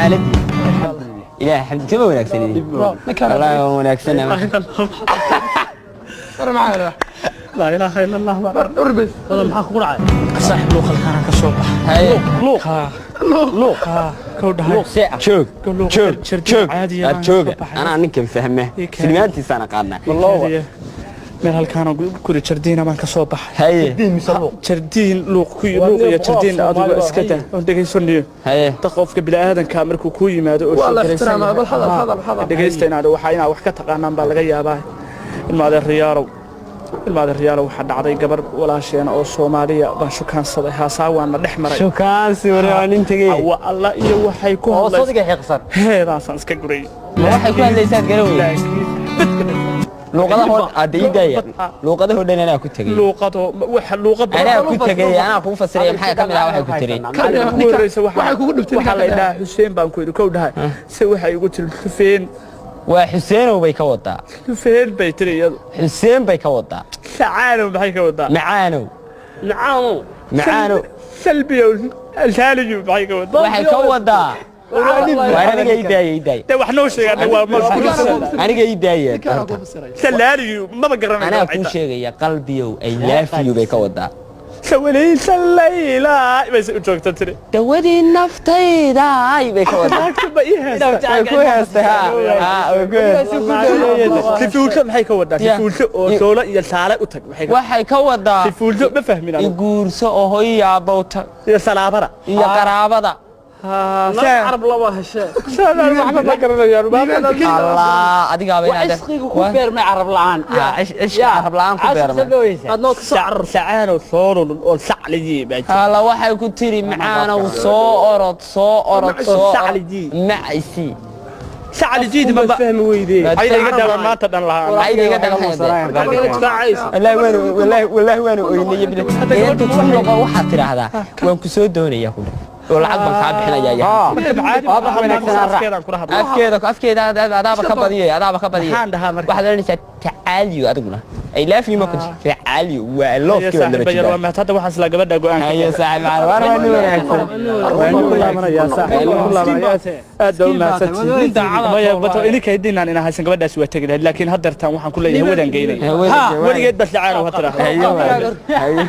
Xaaladii Ilaah xamdi kama wanaagsanidin. Wallaahi waan wanaagsana. Laa ilaaha ila Allah. Wala maxaa kugu dhacay, saaxiib? Luuqalkaana ka soo baxa. Haye. Luuq, luuq kow dhahay. Joog, joog, joog, Caadi. aad jooga. Anaa ninkan fahme, silmaantiisaana qaadnaa. Meel halkaana guri jardiina baan ka soo baxay. Haye. Jardiin, luuq ku luuq iyo jardiin, adigu iska dah oon dhegaysanayo. Haye. Da qofka bini'aadanka markuu kuu yimaado oo Waa la sheekaysan ixtiraamaa, yahay. Bal hadal, hadal, hadal. Dhegaysta inaad waxaa inaad wax ka taqaanaan baa laga yaabaa. Ilma adeerayaalow, ilma adeerayaalow, waxaa dhacday gabar walaasheena oo Soomaaliya baan shukaansaday, haasaa waana dhex maray. Shukaansi ware waa nin tegey. Wa alla iyo waxay ku Oo hadlaysaa sodiga xiiqsan. Heedaasaan iska guray. Ma waxay ku hadlaysaad garan wey? Laakiin Luuqadaho aada ii daaya, luuqadahoo dhan anaa ku tegey. Luuqado waxa luuqada Anaa ku tegey, anaa kuu fasiraya. Maxaa ka mid ah waxay ku tiri? Ugu horreysa Waxay kugu dhibtay. Waxaa la idhahaa Xuseen baan ku idhi, kow dhahay, se waxay igu tiri Xuseen. Waa Xuseenow bay ka wadaa. Xuseen bay tiri iyadu. Xuseen bay ka wadaa. Sacaanow maxay ka wadaa? Macaanow. Macaanow. Macaanow. Salbiyow altaaliyu maxay ka wadaa? Waxay ka wadaa waar aniga ii daaya, ii daaya. De wax noo sheegaan waa Aniga ii daaya horta. Salaaliyu maba garanayo. Anaa kuu sheegaya. Qalbiyow, I love you bay ka wadaa. Sawaliisa layla bay u joogta tiri. Dawadii naftayda bay ka wadaa. Naagtu ma ii heesta? Way ku heestay, ha ha, way ku heestay. Sifuulto maxay ka wadaa? Ya. Sifuulto oo soolo iyo saale u tag maxay ka Waxay ka wadaa Sifuulto ma fahmin anigu. Iguurso oo hoy aabbow tag. Iyo salaabada. Iyo qaraabada. Carab laba heshee. Waxba ma garanayaan. Allah, adigaaba Waa inaad cishqiga ku beermay carab la'aan. Cishqi carab la'aan ku beermay. Sacaanow soolol oo sacligii baa jira. Alla, waxay ku tiri macaanow, soo orod, soo orod, soo orod. Sacligii. Macisi. Saclijiidi ma fahmi weydee. Ayda iga daawan maanta dhan lahaa. Ayda iga dhan. Wallaahi waanu, wallaahi, wallaahi waanu oynay. Inta ku noqo waxaad tidhaahdaa waan ku soo doonayaa ku dheh oo lacag baan kaa bixinayaa yahay. Afkeedaan kula hadla. Afkeeda, afkeeda adaaba ka badiyay, adaaba ka badiyay. Maxaan dhahaa marka? Waxaad odhanaysaa tacaaliyo adiguna I love you ma ku tacaaliyo, waa loofkii waa laba Saaxiiba yar, jibaa. waa mahad. Hadda waxaan isla gabadha go'aanka. Haye saaxiib, macaan, waan waa nin wanaagsan. Waan ku laabanayaa saaxiib, waan ku laabanayaa. Aad baa u mahadsantihiin. Maya bato ininka hiddinaan inaa haysan gabadhaasi waa tegi lahayd, laakiin haddeertaan waxaan ku leeyahay hawadaan geynaya. Hawada. Weligeed bas lacaanow ha tiraahdo. Haye waay. Haye.